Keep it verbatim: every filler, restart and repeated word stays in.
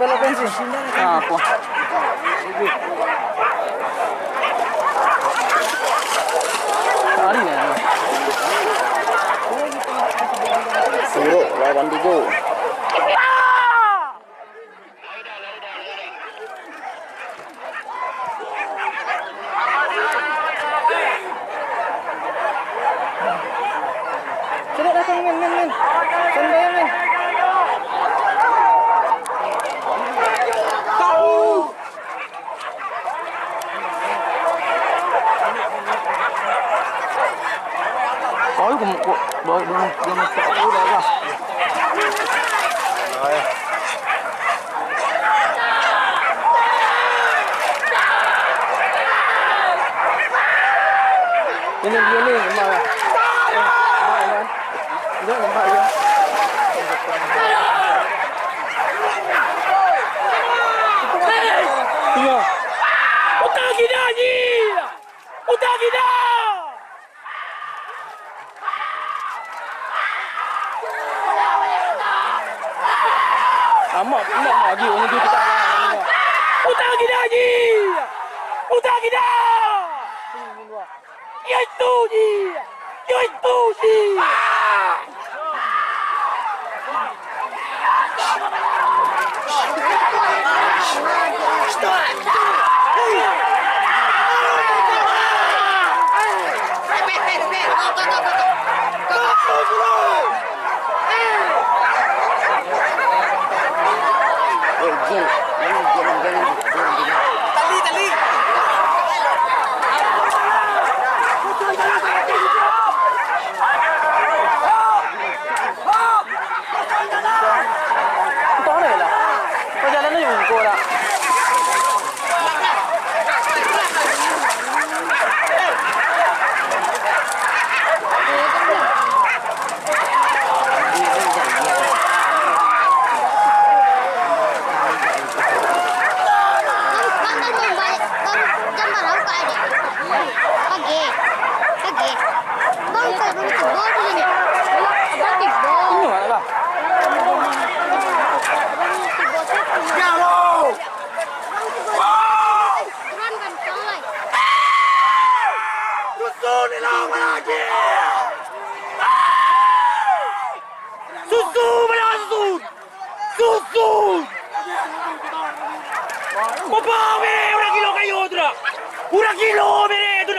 Kalau pensi. Ah, apa? Lari lah. Suruk lawan Digo. Sudah datang, men, men, men. Santai, men. Kau kok, kok, bawa, bawa, bawa, bawa, bawa, bawa. Ini dia ni, lemah lah. Eh, lemah, lemah. Dia lemah, dia. Iya. Utang gila, gila. Utang gila. Amak, amak lagi, orang tu kita. Utang gila, gila. Utang gila. Yo itu ji! Yo itu ji! Susun, ilang lagi! Susun, mana susun? Susun! Bapak, urang gilo kayo tu dah! Urang gilo, bere tu dah!